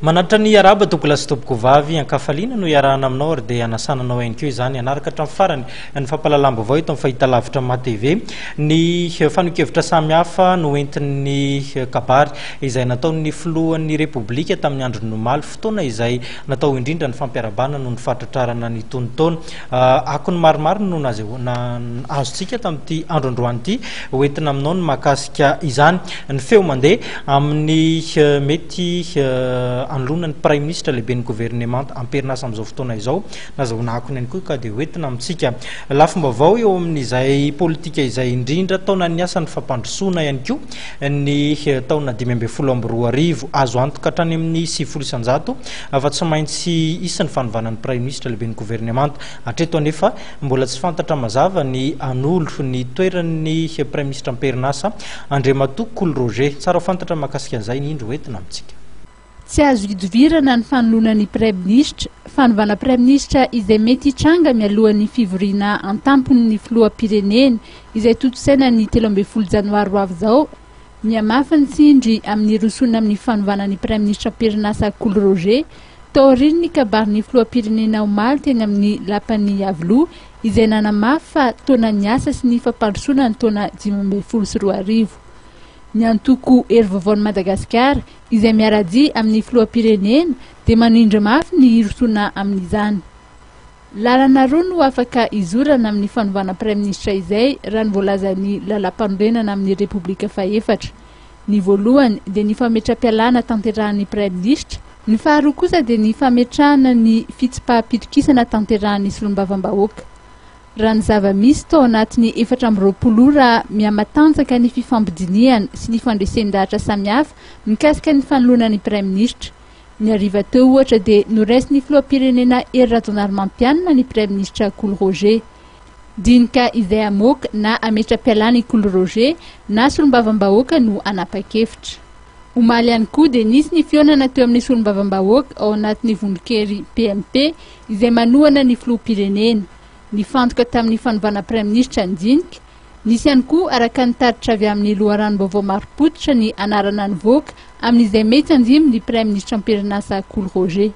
Manatitra ny arahaba tompokolahy sy tompokovavy, ankafaliana no iarahana aminao ary dia anasana anao ihany koa izany hanaraka hatramin'ny farany ny fampahalalam-baovao eto amin'ny fahitalavitra MATV. Ny fanehoan-kevitra samihafa no entin'ny kabary izay nataon'ny filohan'ny Repoblika tamin'ny andron'ny omaly, fotoana izay natao indrindra ny fampiarahabana noho ny fahatratrarana ny tonon-taona. Akony maromaro no azontsika tamin'ity andro androany ity ho entina aminao ny mahakasika izany. Ny feo mandeha amin'ny mety anoloana ny Praiminisitra lehiben'ny governemanta am-perinasa amin'izao fotoana izao. Nazahoana akony ihany koa ka dia ho entina amintsika. Lafim-baovao eo amin'izay politika izay indrindra taonan'ny asan'ny fampandrosoana ihany koa ny taona 2015. Azo antoka hatrany amin'ny 90% fa tsy maintsy hisy ny fanovana ny Praiminisitra lehiben'ny governemanta. Hatreto anefa, mbola tsy fantatra mazava ny hanolo ny toeran'ny Praiminisitra am-perinasa, Andriamatoa Kolo Roger. Tsara ho fantatra mahakasika an'izay ny indro hoentina amintsika. Tsy azo idovirana ny fanoloana ny Praiminisitra, fanovana Praiminisitra izay mety hitranga mialohan'ny fivoriana an-tampon'ny Filoham-pirenena izay tontosaina ny 13 janoary ho avy izao. Mihamafy ny tsindry amin'ny hirosoana amin'ny fanovana ny Praiminisitra am-perinasa Kolo Roger, taorian'ny kabarin'ny Filoham-pirenena omaly teny amin'ny Lapan'i Iavoloha, izay nanamafy fa taonan'ny asa sy ny fampandrosoana ny taona 2015. Ny antoko Hery Vaovaon'i Madagasikara, izay miara-dia amin'ny Filoham-pirenena, dia manindry mafy ny hirosoana amin'izany. Lalana roa no afaka hizorana amin'ny fanovana praiminisitra izay raha ny voalazan'ny lalàmpanorenana amin'ny Repoblika fahefatra. Ny voalohany dia ny fametram-pialana tanterahan'ny praiminisitra, ny faharoa kosa dia ny fametrahana ny fitsipaham-pitokisana tanterahan'ny solombavambahoaka. Raha ny zava-misy tao anatin'ny 24 ora mihamatanjaka ny fifampidinihana sy ny fandresen-dahatra samihafa mikasika ny fanoloana ny praiminisitra. Ny hariva teo ohatra dia noraisin'ny filoham-pirenena Hery Rajaonarimampianina ny praiminisitra Kolo Roger. Dinika izay hamoaka na hametra-pialana i Kolo Roger na solombavambahoaka no hanapa-kevitra. Omaly ihany koa dia nisy ny fihaonana teo amin'ny solombavambahoaka ao anatin'ny vondron-kery PMP izay manohana ny filoham-pirenena. Nifantoka tamin'ny fanovana praiminisitra ny dinika. Nisy ihany koa, araka ny tatitra avy amin'ny loharanom-baovao marim-pototra ny anarana nivoaka amin'izay mety handimby ny praiminisitra am-perinasa Kolo Roger.